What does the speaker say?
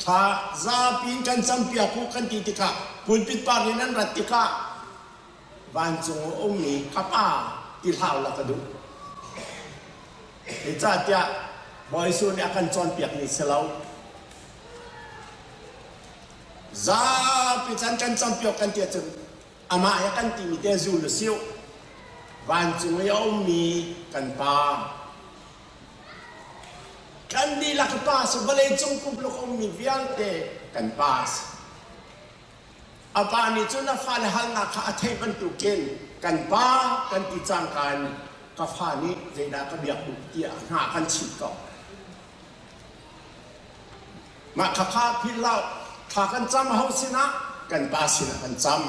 Thla zapi in kan campiak u kan ti tikah pulpit par in an rat tikah vancung a ummi ka pa ti hlau la ka duh. Zeicahtiah Bawi Jesuh nih a kan cawnpiakmi si lo. Zapi can kan campiak kan ti ahcun amah he kan timi te zul u sih. Vancung i a ummi kan Pa Kan dihlak pa si vawleicung pumluk a ummi vialte kan pa si. A pa nih cun a fale halnak kha a theih bantukin kan pa kan ti cangka in ka fa nih zeidah ka biak duh tiah hna kan chimh ko. Mah khakha philh lo, thla kan cam ho sinah kan pa sinah kan cam.